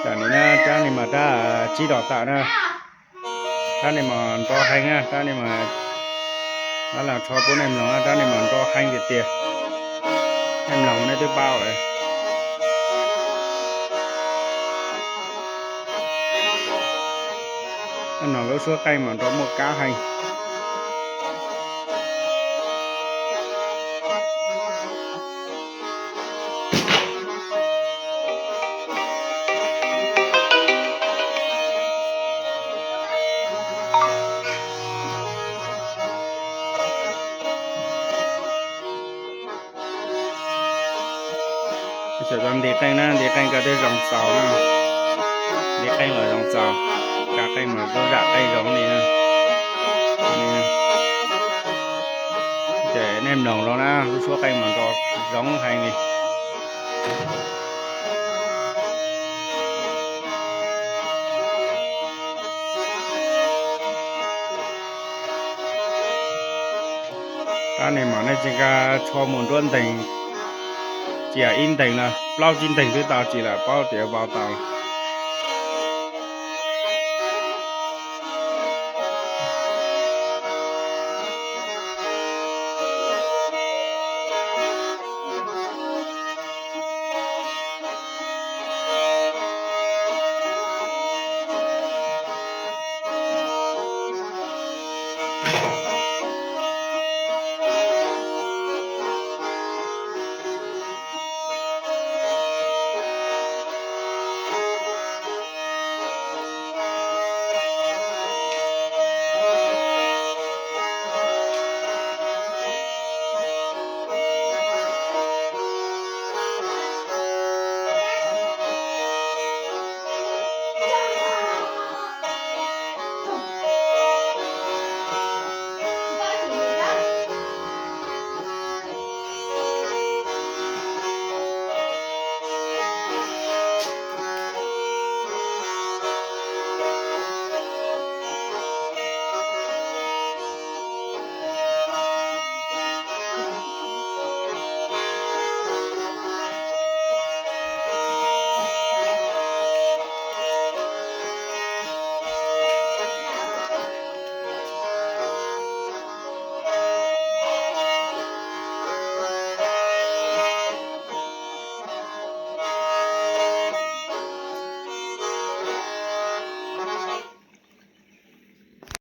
Tam sim no rab ni mas rab tsib dos tawm na. Rab ni mas nro heev na, rab ni mas, rab los tsho pub nej mloog na, rab ni mas nro heev tiag tiag. Nej mloog nej twb paub lawm. Tej no lub suab qeej mas nrov muaj kab heev. Xyaum tau nti qeej na, nti qeej koj twb zoo txaus na. Nti qeej los zoo txaus, kav qeej mas kuj zam qeej zoo li na. Ces nej mloog los na, lub suab qeej mas nrov zoo heev li. Rab ni mas nej tsis nqa tsho mus nruab ntees, cia ib ntees los plaub tsib ntees twb tau tsis lawm, paub tias vau tau.